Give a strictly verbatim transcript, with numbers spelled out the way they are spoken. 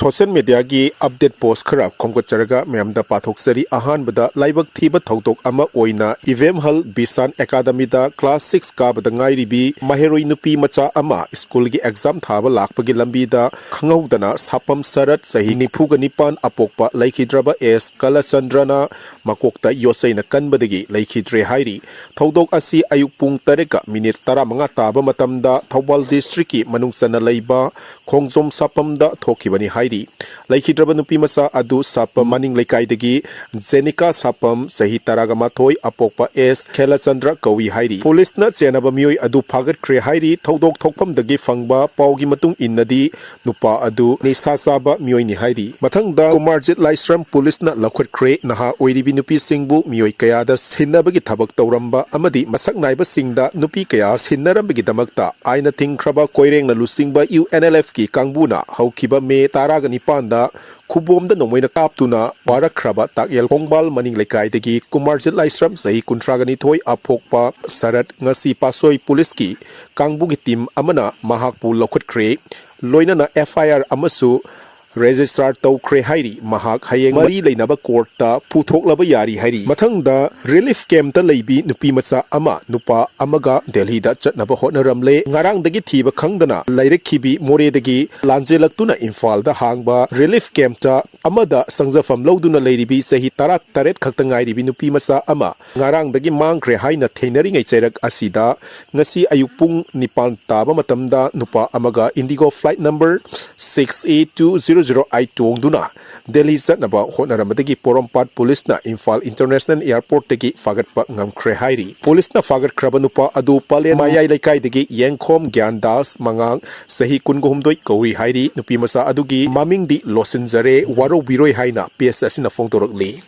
Social ꯃꯦꯗꯤꯌꯥꯒꯤ update ꯄꯣꯁ ꯈꯔ ꯈꯣꯝꯒꯠꯆꯔꯒ ꯃꯌꯥꯝꯗ ꯄꯥꯊꯣꯛꯆꯔꯤ꯫ ꯑꯍꯥꯟꯕꯗ ꯂꯥꯏꯕꯛ ꯊꯤꯕ ꯊꯧꯗꯣꯛ ꯑꯃ ꯑꯣꯏꯅ ꯏꯕꯦꯝꯍꯜ ꯕꯤꯁꯥꯟ ꯑꯦꯀꯥꯗꯃꯤꯗ ꯀ꯭ꯂꯥꯁ ꯁꯤꯛꯁ ꯀꯥꯕꯗ ꯉꯥꯏꯔꯤꯕꯤ ꯃꯍꯩꯔꯣꯏ ꯅꯨꯄꯤ ꯃꯆꯥ ꯑꯃ ꯁ꯭ꯀꯨꯜꯒꯤ ꯑꯦꯛꯖꯥꯝ ꯊꯥꯕ ꯂꯥꯛꯄꯒꯤ ꯂꯝꯕꯤꯗ ꯈꯪꯍꯧꯗꯅ ꯁꯥꯄꯝ ꯁꯔꯠ ꯆꯍꯤ ꯅꯤꯐꯨꯒ ꯅꯤꯄꯥꯟ ꯑꯄꯣꯛꯄ ꯂꯩꯈꯤꯗ꯭ꯔꯕ ꯑꯦꯁ ꯀꯂꯆꯟꯗ꯭ꯔꯅ ꯃꯀꯣꯛꯇ ꯌꯣꯠꯆꯩꯅ ꯀꯟꯕꯗꯒꯤ ꯂꯩꯈꯤꯗ꯭ꯔꯦ ꯍꯥꯏꯔꯤ꯫ ꯊꯧꯗꯣꯛ ꯑꯁꯤ ꯑꯌꯨꯛ ꯄꯨꯡ ꯇꯔꯦꯠꯀ ꯃꯤꯅꯤꯠ ꯇꯔꯥꯃꯉꯥ ꯇꯥꯕ ꯃꯇꯝꯗ ꯊꯧꯕꯥꯜ ꯗꯤꯁꯇ꯭ꯔꯤꯛꯀꯤ ꯃꯅꯨꯡ ꯆꯟꯅ ꯂꯩꯕ ꯈꯣꯡꯖꯣꯝ ꯁꯥꯄꯝꯗ ꯊꯣꯛꯈꯤꯕꯅꯤ ꯍꯥꯏꯔꯤ꯫ ꯂꯩꯈꯤꯗ꯭ꯔꯕ ꯅꯨꯄꯤ ꯃꯆꯥ ꯑꯗꯨ ꯁꯥꯄꯝ ꯃꯅꯤꯡ ꯂꯩꯀꯥꯏꯗꯒꯤ ꯖꯦꯅꯤꯀꯥ ꯁꯥꯄꯝ, ꯆꯍꯤ ꯇꯔꯥꯒ ꯃꯥꯊꯣꯏ, ꯑꯄꯣꯛꯄ ꯑꯦꯁ ꯈꯦꯂꯆꯟꯗ꯭ꯔ ꯀꯧꯏ ꯍꯥꯏꯔꯤ꯫ ꯄꯨꯂꯤꯁꯅ ꯆꯦꯟꯅꯕ ꯃꯤꯑꯣꯏ ꯑꯗꯨ ꯐꯥꯒꯠꯈ꯭ꯔꯦ ꯍꯥꯏꯔꯤ꯫ ꯊꯧꯗꯣꯛ ꯊꯣꯛꯐꯝꯗꯒꯤ ꯐꯪꯕ ꯄꯥꯎꯒꯤ ꯃꯇꯨꯡ ꯏꯟꯅꯗꯤ, ꯅꯨꯄꯥ ꯑꯗꯨ ꯅꯤꯁꯥ ꯆꯥꯕ ꯃꯤꯑꯣꯏꯅꯤ ꯍꯥꯏꯔꯤ꯫ ꯃꯊꯪꯗ ꯀꯨꯃꯥꯔꯖꯤꯠ ꯂꯥꯏꯁ꯭ꯔꯝ ꯄꯨꯂꯤꯁꯅ ꯂꯧꯈꯠꯈ꯭ꯔꯦ꯫ ꯅꯍꯥ ꯑꯣꯏꯔꯤꯕꯤ ꯅꯨꯄꯤꯁꯤꯡꯕꯨ ꯃꯤꯑꯣꯏ ꯀꯌꯥꯗ ꯁꯤꯟꯅꯕꯒꯤ ꯊꯕꯛ ꯇꯧꯔꯝꯕ ꯑꯃꯗꯤ ꯃꯁꯛ ꯅꯥꯏꯕꯁꯤꯡꯗ ꯅꯨꯄꯤ ꯀꯌꯥ ꯁꯤꯟꯅꯔꯝꯕꯒꯤꯗꯃꯛꯇ ꯑꯥꯏꯟꯅ ꯊꯤꯡꯈ꯭ꯔꯕ ꯀꯣꯏꯔꯦꯡꯅ ꯂꯨꯆꯤꯡꯕ ꯌꯨ ꯑꯦꯟ ꯑꯦꯜ ꯑꯦꯐꯀꯤ ꯀꯥꯡꯕꯨꯅ ꯍꯧꯈꯤꯕ ꯃꯦ ꯇꯔꯥꯒ ꯅꯤꯄꯥꯟꯗ ꯈꯨꯕꯣꯝꯗ ꯅꯣꯡꯃꯩꯅ ꯀꯥꯞꯇꯨꯅ ꯋꯥꯔꯛꯈ꯭ꯔꯕ ꯇꯥꯛꯌꯦꯜ ꯈꯣꯡꯕꯥꯜ ꯃꯅꯤꯡ ꯂꯩꯀꯥꯏꯗꯒꯤ ꯀꯨꯃꯥꯔꯖꯤꯠ ꯂꯥꯏꯁ꯭ꯔꯝ, ꯆꯍꯤ ꯀꯨꯟꯊ꯭ꯔꯥꯒ ꯅꯤꯊꯣꯏ, ꯑꯄꯣꯛꯄ ꯁꯔꯠ ꯉꯁꯤ ꯄꯥꯠꯁꯣꯏ ꯄꯨꯂꯤꯁꯀꯤ ꯀꯥꯡꯕꯨꯒꯤ ꯇꯤꯝ ꯑꯃꯅ ꯃꯍꯥꯛꯄꯨ ꯂꯧꯈꯠꯈ꯭ꯔꯦ꯫ ꯂꯣꯏꯅꯅ ꯑꯦꯐ ꯑꯥꯏ ꯑꯥꯔ ꯑꯃꯁꯨ ꯔꯦꯖꯤꯁꯇꯥꯔ ꯇꯧꯈ꯭ꯔꯦ ꯍꯥꯏꯔꯤ꯫ ꯃꯍꯥꯛ ꯍꯌꯦꯡ ꯃꯔꯤ ꯂꯩꯅꯕ ꯀꯣꯔꯠꯇ ꯄꯨꯊꯣꯛꯂꯕ ꯌꯥꯔꯤ ꯍꯥꯏꯔꯤ꯫ ꯃꯊꯪꯗ ꯔꯤꯂꯤꯐ ꯀꯦꯝꯞꯇ ꯂꯩꯕꯤ ꯅꯨꯄꯤ ꯃꯆꯥ ꯑꯃ ꯅꯨꯄꯥ ꯑꯃꯒ ꯗꯦꯜꯍꯤꯗ ꯆꯠꯅꯕ ꯍꯣꯠꯅꯔꯝꯂꯦ꯫ ꯉꯔꯥꯡꯗꯒꯤ ꯊꯤꯕ ꯈꯪꯗꯅ ꯂꯩꯔꯛꯈꯤꯕꯤ ꯃꯣꯔꯦꯗꯒꯤ ꯂꯥꯟꯖꯦꯜꯂꯛꯇꯨꯅ ꯏꯝꯐꯥꯜꯗ ꯍꯥꯡꯕ ꯔꯤꯂꯤꯐ ꯀꯦꯝꯞꯇ ꯑꯃꯗ ꯁꯪꯖꯐꯝ ꯂꯧꯗꯨꯅ ꯂꯩꯔꯤꯕꯤ ꯆꯍꯤ ꯇꯔꯥ ꯇꯔꯦꯠ ꯈꯛꯇ ꯉꯥꯏꯔꯤꯕꯤ ꯅꯨꯄꯤ ꯃꯆꯥ ꯑꯃ ꯉꯔꯥꯡꯗꯒꯤ ꯃꯥꯡꯈ꯭ꯔꯦ ꯍꯥꯏꯅ ꯊꯦꯡꯅꯔꯤꯉꯩ ꯆꯩꯔꯛ ꯑꯁꯤꯗ ꯉꯁꯤ ꯑꯌꯨꯛ ꯄꯨꯡ ꯅꯤꯄꯥꯟ ꯇꯥꯕ ꯃꯇꯝꯗ ꯅꯨꯄꯥ ꯑꯃꯒ Indigo flight number six A two zero zero eight ꯇꯣꯡꯗꯨꯅ ꯗꯦꯜꯂꯤ ꯆꯠꯅꯕ ꯍꯣꯠꯅꯔꯝꯕꯗꯒꯤ ꯄꯣꯔꯣꯝꯄꯥꯠ ꯄꯨꯂꯤꯁꯅ ꯏꯝꯐꯥꯜ ꯏꯟꯇꯔꯅꯦꯁꯅꯦꯜ ꯑꯦꯌꯔꯄꯣꯔꯠꯇꯒꯤ ꯐꯥꯒꯠꯄ ꯉꯝꯈ꯭ꯔꯦ ꯍꯥꯏꯔꯤ꯫ ꯄꯨꯂꯤꯁꯅ ꯐꯥꯒꯠꯈ꯭ꯔꯕ ꯅꯨꯄꯥ ꯑꯗꯨ ꯄꯂꯦꯟ ꯃꯌꯥꯏ ꯂꯩꯀꯥꯏꯗꯒꯤ ꯌꯦꯡꯈꯣꯝ ꯒ꯭ꯌꯥꯟꯗꯥꯁ ꯃꯉꯥꯡ, ꯆꯍꯤ ꯀꯨꯟꯒ ꯍꯨꯝꯗꯣꯏ ꯀꯧꯏ ꯍꯥꯏꯔꯤ꯫ ꯅꯨꯄꯤ ꯃꯆꯥ ꯑꯗꯨꯒꯤ ꯃꯃꯤꯡꯗꯤ ꯂꯣꯠꯁꯤꯟꯖꯔꯦ, ꯋꯥꯔꯧꯕꯤꯔꯣꯏ ꯍꯥꯏꯅ ꯄꯦꯖ ꯑꯁꯤꯅ ꯐꯣꯡꯗꯣꯔꯛꯂꯤ꯫